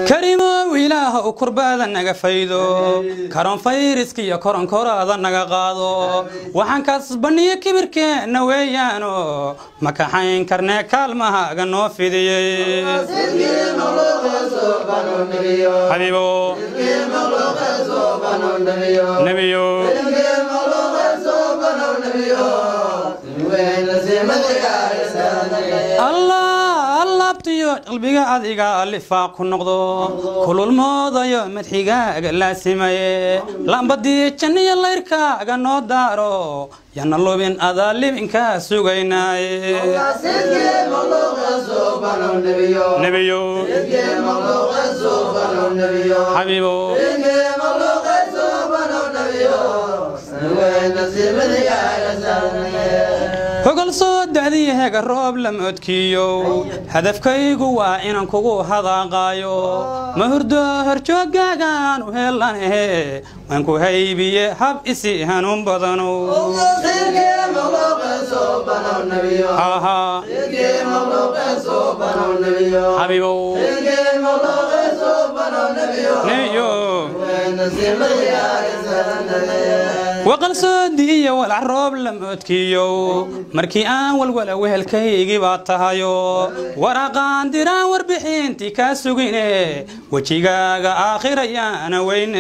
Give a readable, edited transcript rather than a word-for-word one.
Karimow ilaahow kurbaada naga faydo karoon fayriska iyo koronkoraada naga qaado waxaan kasbaniyo kibirkeenna weeyaano ma kaxayn karnee kaalmahaaga noo fidiyey xabiibo nebiyo Allah laabtiyo qalbiga adiga lifaaq ku noqdo kululmoodayo madxigaaga laasimaye lambadii janniyo layrkaaga noo daaro yana lubin adaa libinkaa sugaynaaye nebiyo xabiibo hogol soo dacdiya heega roob lama odkiiyo hadafkaygu waa inaan kugu hadaaqaayo ma hurdo horjooggaagaan u heellanahe waan ku haybiye hab isi hanuun badano xabiibow nebiyo waqal soo diiyo walac roob lama odkiiyo markii aan walwala wehelkaygii baa tahayo waraaqaan diraan warbixintii kaa sugine wejigaaga aakhirayaana weyn.